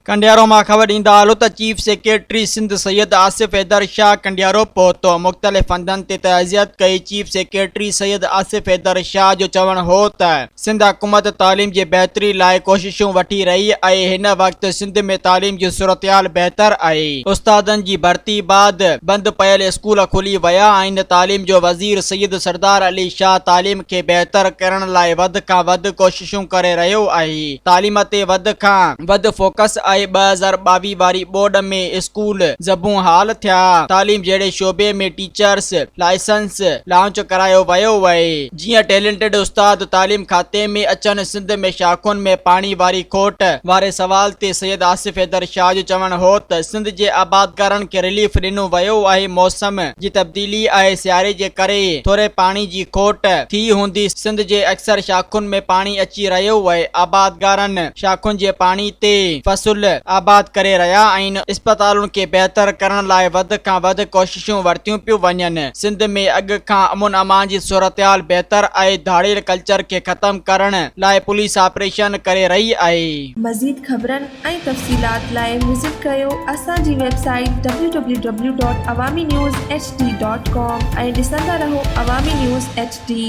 ڪنڊيارو مان خبر ڏيندا هلو ته چيف سيڪريٽري سنڌ سيد آصف حيدر شاهه ڪنڊيارو پهتو، مختلف هنڌن تي تعزيت ڪئي، چيف سيڪريٽري سيد آصف حيدر شاهه جو چوڻ هو ته سنڌ حڪومت تعليم جي بهتري لاء ڪوششون وٺي رهي آهي، هن وقت سنڌ ۾ تعليم جي صورتحال بهتر آهي، استادن جي ڀرتي بعد بند پيل اسڪول کلي ويا آهن، تعليم جو وزير سيد سردار علي شاهه تعليم کي بهتر ڪرڻ لاء وڌ کان وڌ ڪوششون ڪري رهيو آهي. تعليم تي وڌ کان وڌ فوڪس آهي، 2022 واري ٻوڏ ۾ اسڪول زبون حال ٿيا، تعليم جهڙي شعبي ۾ ٽيچرس لائسنس لانچ ڪرايو ويو آهي، جيئن ٽيلنٽڊ استاد تعليم کاتي ۾ اچن، سنڌ ۾ شاخن ۾ پاڻي واري کوٽ واري سوال تي سيد آصف حيدر شاهه جو چوڻ هو ته سنڌ جي آبادگارن کي رليف ڏنو ويو آهي، موسم جي تبديلي آهي، سياري جي ڪري ٿوري پاڻي جي کوٽ ٿي هوندي، سنڌ جي اڪثر شاخن ۾ پاڻي اچي رهيو آهي، آبادگارن شاخن جي پاڻي تي فصل آباد ڪري رهيا آهن، اسپتالن کي بهتر ڪرڻ لاء وڌ کان وڌ ڪوششون ورتيون پيون وڃن، سنڌ ۾ اڳ کان امن امان جي صورتحال بهتر آهي، ڌاڙيل ڪلچر کي ختم ڪرڻ لاء پوليس آپريشن ڪري رهي آهي. مزيد خبرن ۽ تفصيلات لاء وزٽ ڪريو اسان جي website W W W dot Awami news H D dot com ۽ ڏسندا رهو عوامي نيوز ايڇ ڊي.